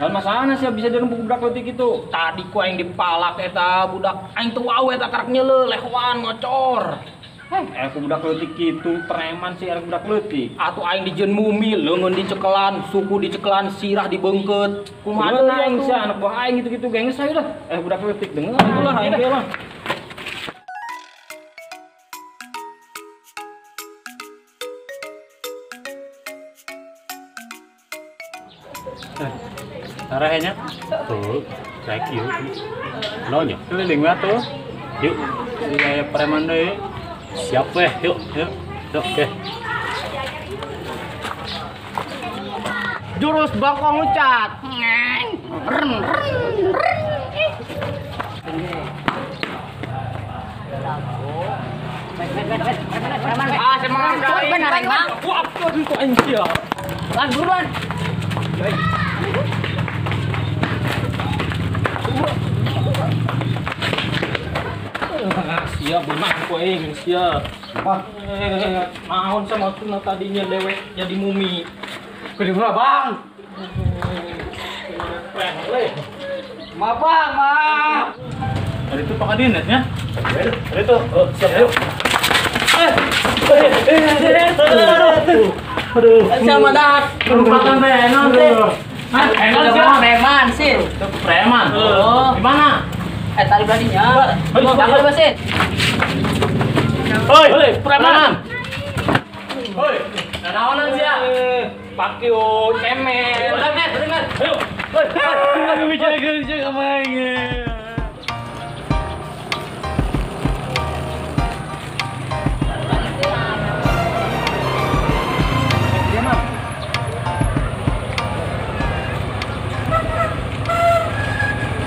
Lain masalahna sia bisa dirembuk budak leutik itu. Tadi ku aing dipalak eta budak aing teu wae eta karak nyeuleuh lehoan ngocor. Aku budak leutik kitu preman sih arek budak leutik. Atuh aing dijieun mumi, leungeun dicekelan, suku dicekelan, sirah dibeungkeut. Kumaha deui aing sia anak buah aing gitu-gitu gengges ayo lah. Budak leutik denger atuh lah aing ge lah. Arahnya tuh, cek yuk. Nonyo, keliling lah tuh. Yuk, kayak preman deh. Siap weh, yuk, yuk, yuk, oke. Jurus bangkong ucat. Ah, semangat kali. Wah, apa itu anjir? Lan buruan. Siap, benar kok aing siap. Naon sama tuna tadinya dewek jadi mumi. Kedua bang. Maaf bang, maaf. Tadi itu Pak Kadines ya? Tadi itu, oh, siap yuk. Aduh. Sama dah. Merupakan preman sih. Hah? Preman sih. Preman. Oh. Di mana? Tadi beraninya. Jangan lepasin. Hoi, preman. Hoi, naonan sia? Pakio cemen. Dengar. Ayo. Hoi, bicara kerja sama aing.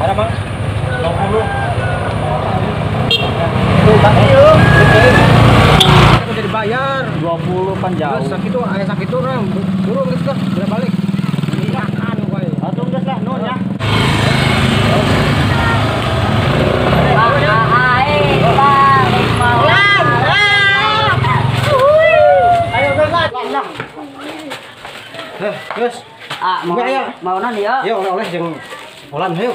Ada bang? 20. Tuh, bang, yuk. Udah dibayar 20 pan jauh. Sakit tuh, ayah sakit tuh, burung gitu lah, udah balik. Makan gue. Atuh geus lah, nuhun ya. Ayo geus lah. Geus. Ah, mau non ya? Yo, oleh-oleh jeung Olan, ayo.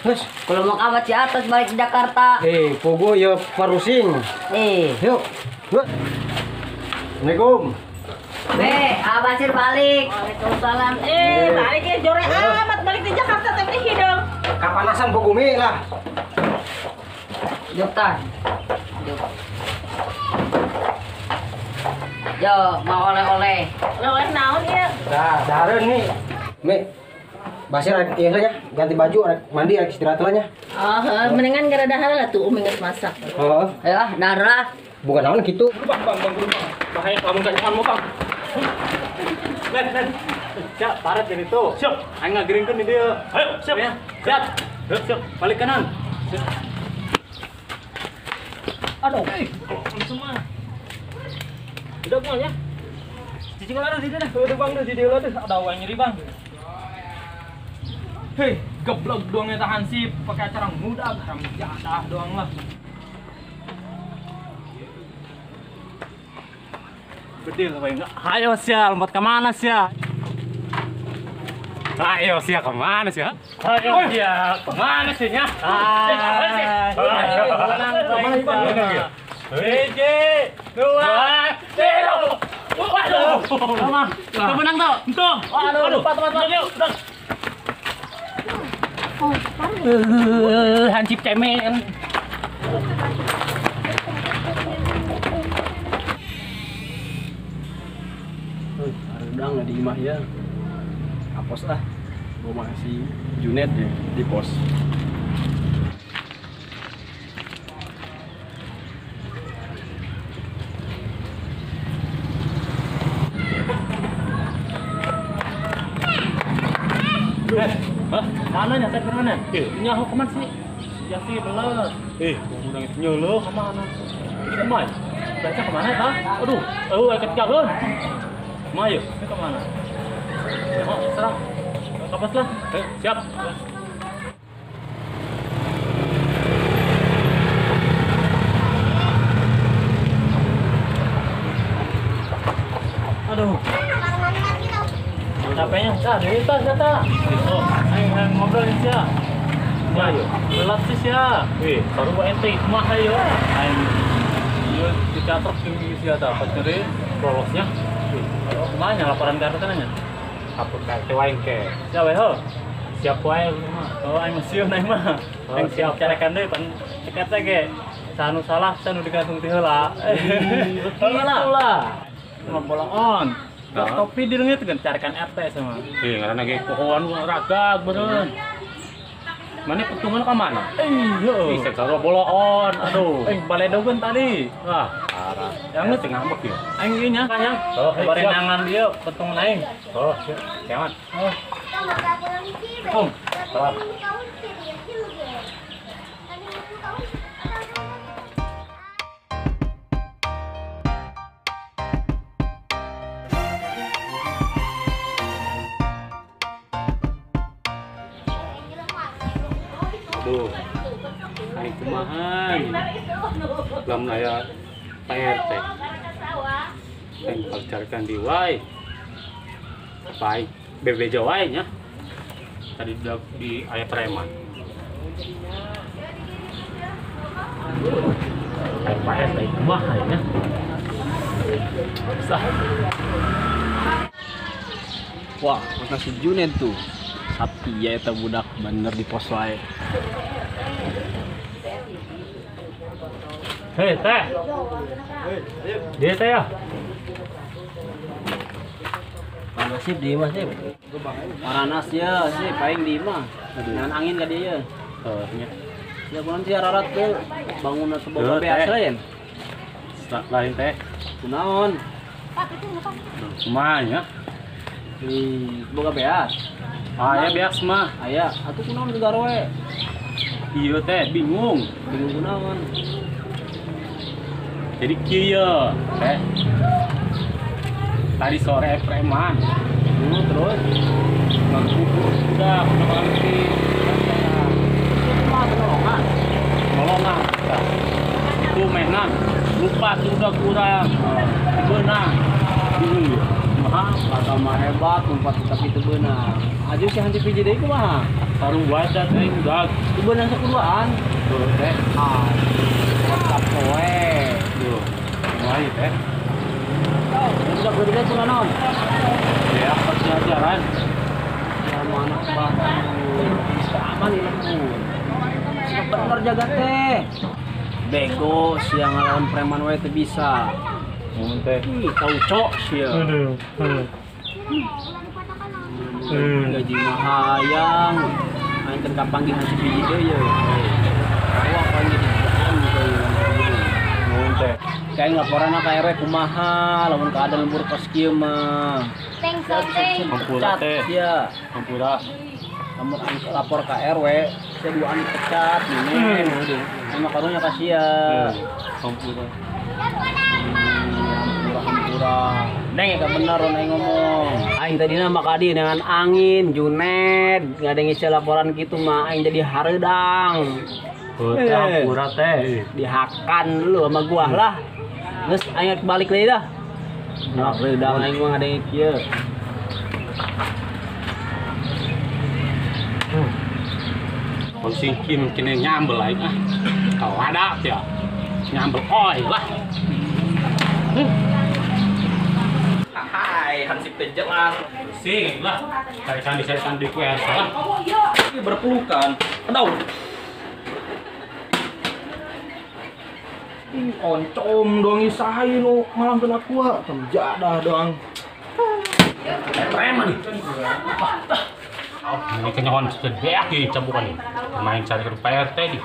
Terus, kalau mau amat si atas balik ke Jakarta. Pogo ya parusing. Yuk. Assalamualaikum. Abasir balik. Waalaikumsalam. Balik ya jore amat balik di Jakarta tapi hidung. Kapanasan Pogo mi lah. Yuk tan. Yuk. Yo, mau oleh-oleh. Oleh-oleh naon ya? Nah, dahareun nih. Mi. Basir rek ieu nya, ganti baju, rek mandi, rek istirahat lah nya. Oh, mendingan gara dahar lah tuh umi geus masak. Heeh. Ayo ah, dahar lah. Bukan naon kitu. Bang, bang, bang, bang. Bahaya lamun kanyahan mau, Bang. Len, len. Siap, paret jadi tuh. Siap. Aing ngageringkeun di dieu. Ayo, siap. Ya. Siap. Siap, balik kanan. Siap. Aduh. Semua. Udah buang ya. Cicing lah di dieu dah. Udah bang, di dieu lah. Ada uang nyeri, Bang. Hei, geblok doang eta hansip pakai acara muda haram jadah doang lah. Bedil apa enggak? Ayo sia, lompat kemana sia? Ayo sia kemana sia? Ayo sia kemana sih nya? Hiji, dua, tiga. Waduh, sama. Kita menang toh? Entuh. Waduh, lupa teman-teman. Hansip cemen. Arudang di imah ya. Apos ah. Gua masih Junet ya di pos. Hah? Mana nya teh mana? Nyaho kemana sih? Ya sih belet. Urang itu nyeuleuk kemana? Ini mah. Baca kemana ta? Aduh, eueuh ketinggalan. Mah yuk, ini kemana? Oh, serang. Kapas lah. Siap. Aduh. Capeknya, dah, duit tas, data. Oh. Ngobrol sia. Ya yo. Lelat sih sia. Wih, baru ente kumaha yo. Aing ieu dicatrok jeung sia tah pacere lolosnya. Wih, kumaha nya laporan ka RT nya? Lapor ka RT wae engke. Siap we ho. Siap wae mah. Oh, aing mah sieun aing mah. Aing siap carekan deui pan cek RT ge. Sanu salah, sanu digantung ti heula. Heula lah. Mah bolongon. Topi di leungit kan carikan RT sama. Ih, ngaranna ge pohoan ragag beureun. Mana petungan ka mana? Iya. Ih, sarua boloon. Aduh. Baledogeun tadi. Wah, parah. Yang teu ngambek ya. Aing ieu nya, kanyang. Oh, barenangan dia petungan aing. Oh, siap. Kiamat. Oh. Om. Salam. Aduh, aing kumaha lamun aya Pak RT aing pacarkan di wae baik bebeja wae nya tadi di aya preman aing Pak RT kumaha nya sah. Wah, masih Junet tuh. Sapi ya eta budak bener di pos wae. Hei teh. Dia teh ya. Sip di imah sip. Paranas ya sip aing di imah. Jangan angin ka dieu. Heuh nya. Ya kunaon sih ararat teh bangunna seboga beas lain. Lain teh. Kunaon? Kumaha nya? Ih, boga beas. Aya beas mah. Aya, atuh kunaon garowe? Ieu teh bingung. Bingung kunaon? Jadi kieu teh. Tadi sore preman. Terus ngakubur budak udah ngerti. Kumaha nolongan? Nolongan. Itu menan. Lupa sudah kurang. Beunang. Bingung ya. Kumaha? Kata mah hebat, lompat tapi teu beunang. Aju si hansip hiji deui kumaha? Sarung wadah teh udah. Teu beunang sakuduaan. Tuh teh. Ah. Mantap poe. Tuh. Kumaha ieu teh? Udah gede tuh naon? Ya, perjajaran. Ya mana batu. Aman ini pun. Bener jaga teh. Bego siang ngelawan preman wae teu bisa. Mun teh. Ih, tau cok sia. Aduh. Gaji mah hayang. Aing teu kapanggih hansip hiji deui ye. Wah, panggih di Mun teh. Kayak laporan ka RW kumaha lamun keadaan lembur kos kieu mah. Hampura teh. Sia. Hampura. Lamun lapor ka RW, sia duaan dipecat nih. Emang karunya ka sia. Hampura. Hampura. Neng ya bener aing ngomong. Aing tadina mah kadi dengan angin, Junet, ngadengin sia laporan kitu mah aing jadi hareudang. Hampura teh. Dihakan dulu sama gua lah. Terus aing balik lagi dah. Nah, udah aing mah ngadengin kieu. Kalau singki mungkin nyambel aing ah. Kalau ada ya nyambel oi lah. Hai, hansip teh jelas. Sing lah. Cari sandi ku ya salah. Ini berpelukan. Aduh. Ih, oncom doang isahin lo malam kena kuah terjadah doang. Preman nih. Ini kenyawan sebeak nih campuran nih. Main cari ke Pak RT nih.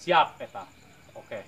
Siap eta. Oke.